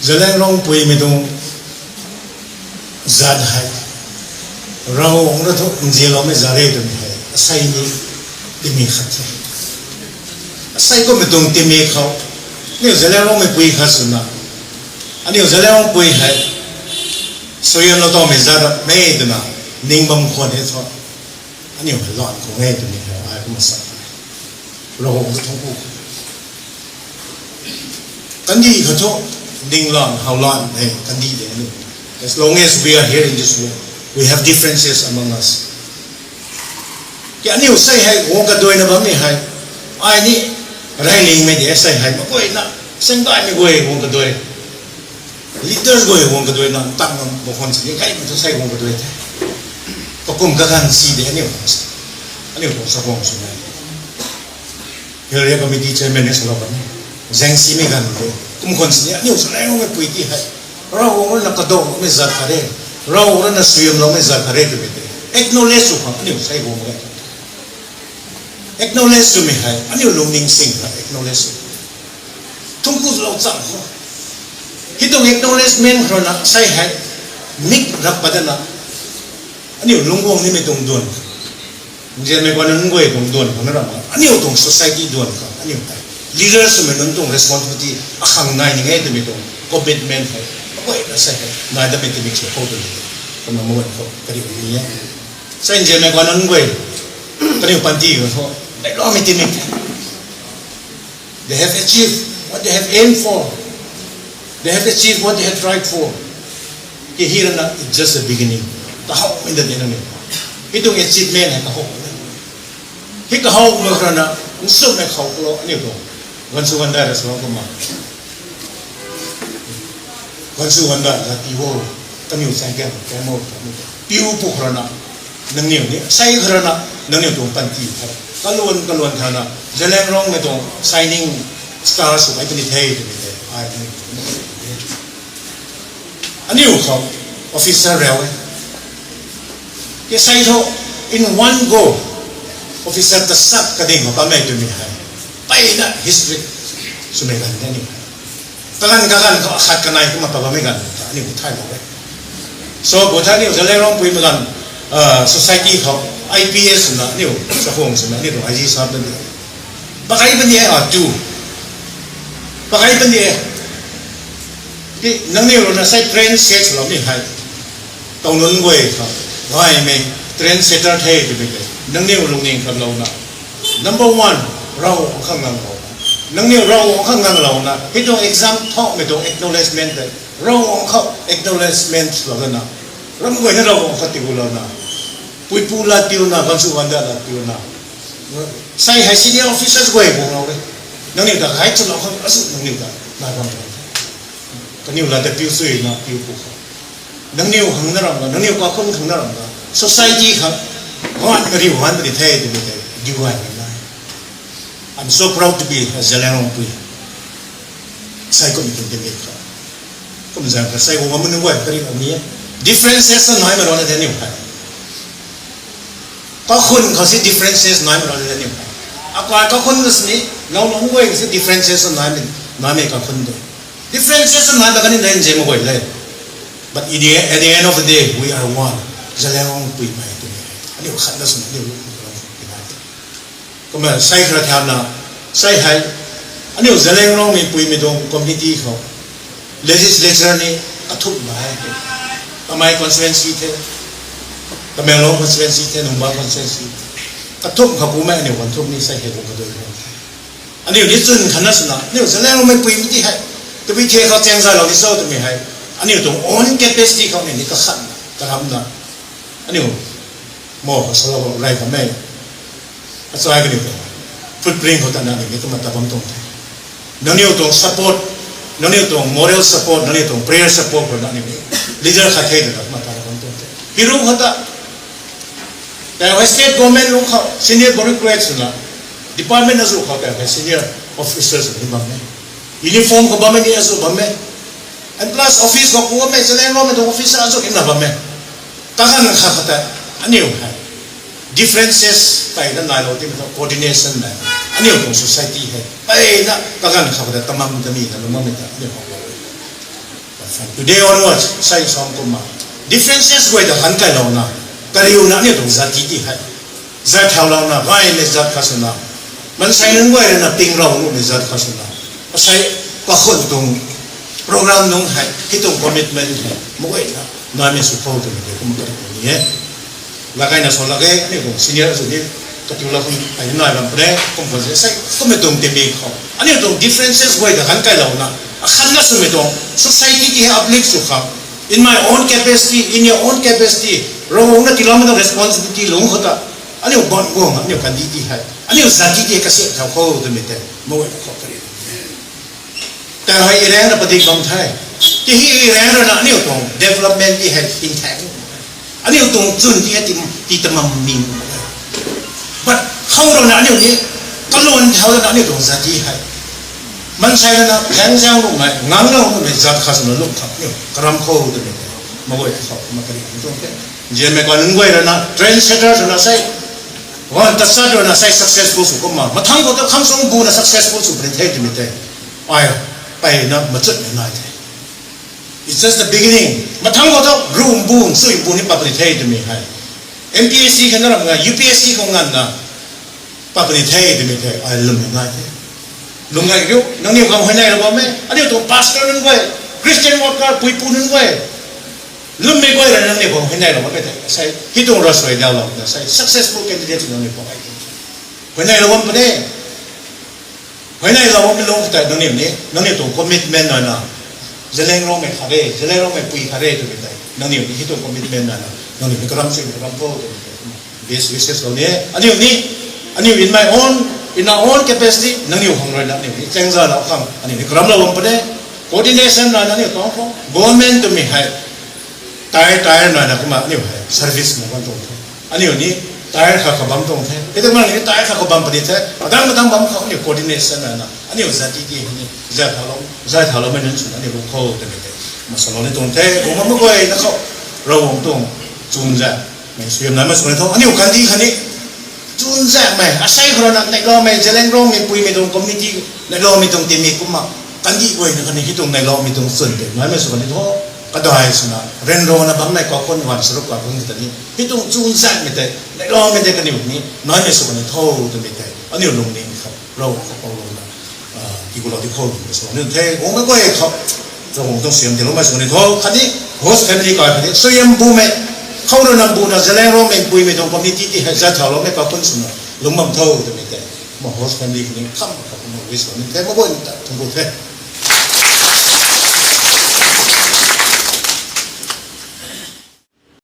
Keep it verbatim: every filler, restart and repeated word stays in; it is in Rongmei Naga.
Zeliangrongpuimei tuang zat hei Ravguangc rui thu nzianloumei zat re twmei hei asei ni tingmik khat the. Asei kummei tuang tingmik khou aniu Zeliangrongmeipui khat swna, aniu Zeliangrongpui hei suaihiamlou tawmei zat rap e twna ning bam khwan e thu, aniu hei lan khwan e twmei hei ai kumna sa e. Ravguangc thu kandih khat thu ninglan howlan hei kandih de aniu. As long as we are here in this world, we have differences among us. Ki aniu sei hei guang kaduaina bammei hei, ai ni rey ningmei de sei hei makuayna, sengdaimei guay guang kaduai, leaders guay guang kaduaina, ntang ngam bam khwan sini gaymei thu sei guang kaduai the. Kakum kaganv si de aniu, aniu tuang sakhwang swmei Hill Area Committee Chairman ni swlou kan e. Zaengsimei ganv de. Kum khwan sini aniu Zeliangrongmeipui ti hei Ravguangc rui na kadawloumei zat khat re, Ravguangc rui na suaihiamloumei zat khat re twmei tei acknowledge sw khang aniu sei guang e. Acknowledge swmei hei aniu lungning sing na acknowledge sw, thungc kulou cham khou, hei tuang acknowledgement khou rui na sei hei mik rap pat dana, aniu lungc guang nimei tuang duan, nzianmei guay nunc guay tuang duan khou na rap na, aniu tuang society duan khang aniu hei leader swmei nunc tuang responsibility akhang nai ning e twmei tuang commitment hei makuayna sei hei nai damei tingmik sw khou twmei, kumna maguan khou kariu ni e. Sei nzianmei guay nunc guay, kaniw panty khou thu neihloumei tingmik the. They have achieved what they have aimed for. They have achieved what they have tried for. Ki hei rui na, it's just a beginning. Kahawmei ta de na ni. Hei tuang achievement hei kahawmei. Hei kahawmei khou rui na, nsumei khou khou aniu tuang gaanvsw gaanvdaih rui swlou kumna, gaanvsw gaanvdaih la tii o, kaniw chaeng kan kan o, piu pu khou rui na, nangniw ni sei khou rui na, nangniw tuang panty hei kaluan kaluan thana, Zeliangrongmei tuang shining star sw kai puni the twmei tei ai aniu khou officer riu e. Ki sei thu in one go officer ta sak kading khou kamei twmei hei mpeyna history swmei ganv de aniu. Kaganv kaganv khou akhat kanei kumna ta bammei ganv ta aniu thaylou e. So bu tha aniu Zeliangrongpuimei ganv society khou I P S swna aniu chakhwang swna aniu tuang I G sap na di, pakai puni e, a tu, pakai puni e. Ki nangniw rui na sei train set swloumei hei, taw nunc guay khang gaymei trendsetter the twmei tei nangniw lungning khatlouna, number one, Ravguangc khang nganglou, nangniw Ravguangc khang nganglou na hei tuang exam thauhmei tuang acknowledgement tei Ravguangc khou acknowledgement lou lana, ram guayna Ravguangc khou tiilouna, puipu lat tiuna, gaanvsw gaanvdaih lat tiuna, sei hei senior officers guay guanglou e. Nangniw ta gay chulou khang azu nangniw ta nai bam the. Kaniw lat ta piu suina piu pu khou, nangniw khang na ram ga, nangniw kakhun khang na ram ga, society khang ganv kariu ganv puni the twmei tei diu gaymei nai. I'm so proud to be a Zeliangrongpui. Sei kum tuang tingmik khou, kum zaeng kha sei guang amun nunc guay kariulou ni e. Differences naimei rana de aniu hei, kakhun khou si differences naimei rana de aniu hei. Akai kakhun ka sini, now nunc guay si differences naimei, naimei kakhun de. Differences nai ta kani nai nzianmei guay le. But in the, at the end of the day, we are one. Zeliangrongpuimei twmei aniu khatna swna aniu lungning khou nai the. Kumna sei khara thauna, sei hei aniu Zeliangrongmeipuimei tuang community khou, legislature ni kathumh nai e. Kamei constituency the, Tamenglong constituency the, Nungba constituency, kathumh khou kumei aniu kathumh ni sei hei guang kaduai the. Aniu ni chwn khatna swna aniu Zeliangrongmeipuimei ti hei tabui the khou chaeng zaylou ni cho twmei hei, aniu tuang own capacity khou ni ni kakhatna karamna, aniu mo khou salou rey khamei, achai kaniw tuang footprint khou tana aniu ni kumna ta bam tuang the. Nangniw tuang support, nangniw tuang moral support, nangniw tuang prayer support khou na aniu ni leader khat the twna kumna ta bam tuang the. Hiru khou ta, tei hei state government lung khou senior bureaucrats swna, department azu khou tei hei senior officers ni bam e. Uniform khou bammei ni azu bam e. And plus office khou ku bammei Zeliangrongmei tuang officer azu ni na bam e. Kaganv khat khat ta aniu hei differences tei na nailou timei thu coordination na, aniu tuang society hei mpeyna kaganv khat khat ta tamam tamei na lungc bammei ta aniu khou Today onwards, sai sam kumna differences guay ta han kailouna, kariuna aniu tuang zat ti ti hei zat thaulouna, gaymei zat khat swna, mansei nunc guay ruina tinglou nuhmei zat khat swna, asei kakhun tuang program nunc hei, hei tuang commitment hei maguayna naimei sw khou twmei tei kum kari ni e. Lakaina sa lak e, aniu tuang senior azu ni, katiulou kum ai nai bam pune, kum khou se, sei kummei tuang timi khou aniu tuang differences guay ta han kailouna, akhatna swmei tuang society ti hei uplift sw khang, in my own capacity, in your own capacity, Ravguangc na tiiloumei tuang responsibility lungc khou ta, aniu ban guang, aniu kandih ti hei, aniu zat ti ti kasiam thau khou twmei tei maguayna khou kari. Tau hei i raeng na padik bam the. Ti hei i raeng ruina aniu tuang development ti hei hing thang, aniu tuang chwn ti hei ti, ti tamam ning. But khou ruina aniu ni kaluan thau ruina aniu tuang zat ti hei, mansei ruina thaengzaeng nuhmei, nganglou nuhmei zat khat swna lung khang aniu karam khou twmei tei maguay khou kumna kari tuang the. Nzianmei kau nunc guay ruina trendsetter swna sei, wan tachat ruina sei successful sw kumna, mathang khou ta khang sung buna successful sw puni the twmei tei, ai, mpeyna machutmei nai the. It's just the beginning. Mathang khou ta rum bu, sui bu ni pat puni the twmei hei, M P S C khatna ram nga, U P S C khou nganvna pat puni the twmei tei ai lwmmei nai the. Lung gay riu, nangniw khang huayneylou bam e, aniu tuang pastor nunc guay, Christian worker puipu nunc guay, lwmmei guay rui nangniw khang huayneylou bam e tei, sei hei tuang ravsuai dawlou na sei successful candidate nangniw khang ai, huayneylou bam puni. Huayneylou bammei lung khou tei nangniw ni nangniw tuang commitment naina, Zeliangrongmei khat re, Zeliangrongmei pui khat re twmei tei nangniw ni hei tuang commitment naina nangniw ni karam sui karam khou twmei tei best wishes lou ni. Aniu ni, aniu in my own, in our own capacity, nangniw khang ruina aniu ni chaengzalou khang aniu ni karamlou bam puni. Coordination naina aniu tuang khou government twmei hei tyre tyre naina kumna aniu hei service na bam tuang the. Aniu ni tyre khat kha bam tuang the, hei tuang nangniw ni tyre khat kha bam puni the, padang padang bam khou aniu coordination naina aniu zat ti ti ni zay thauloumei nunc swna aniu lung khou twmei tei masalou ni tuang the. Kumna maguayna khou Ravguangc tuang chuzaenghmei suaihiam naimei sw ni tho. Aniu kandih khatni chuzaenghmei asei khou ruina neihloumei Zeliangrongmei puimei tuang community, neihloumei tuang timi kumna kandih guayna khatni hei tuang neihloumei tuang chwn tei naimei sw ni tho. Kadai swna ryanrana bammei kakhun wan saruk kakhun ta ni hei tuang chuzaenghmei tei neihloumei tei kaniw ni naimei sw ni tho twmei tei aniu lungning khou Ravguangc khou palouna tiikulou ti khou twmei sw ni the. Guangmei guay khou Ravguangc tuang suaihiam tiiloumei sw ni tho. Khatni host family kai khatni suaihiam bumei khou ruina buna Zeliangrongmei puimei tuang community ti hei zay thauloumei kakhun swna lungc bam tho twmei tei ma host family khatni kham khou kumna wish sw ni the, maguayna ta thangc ku the.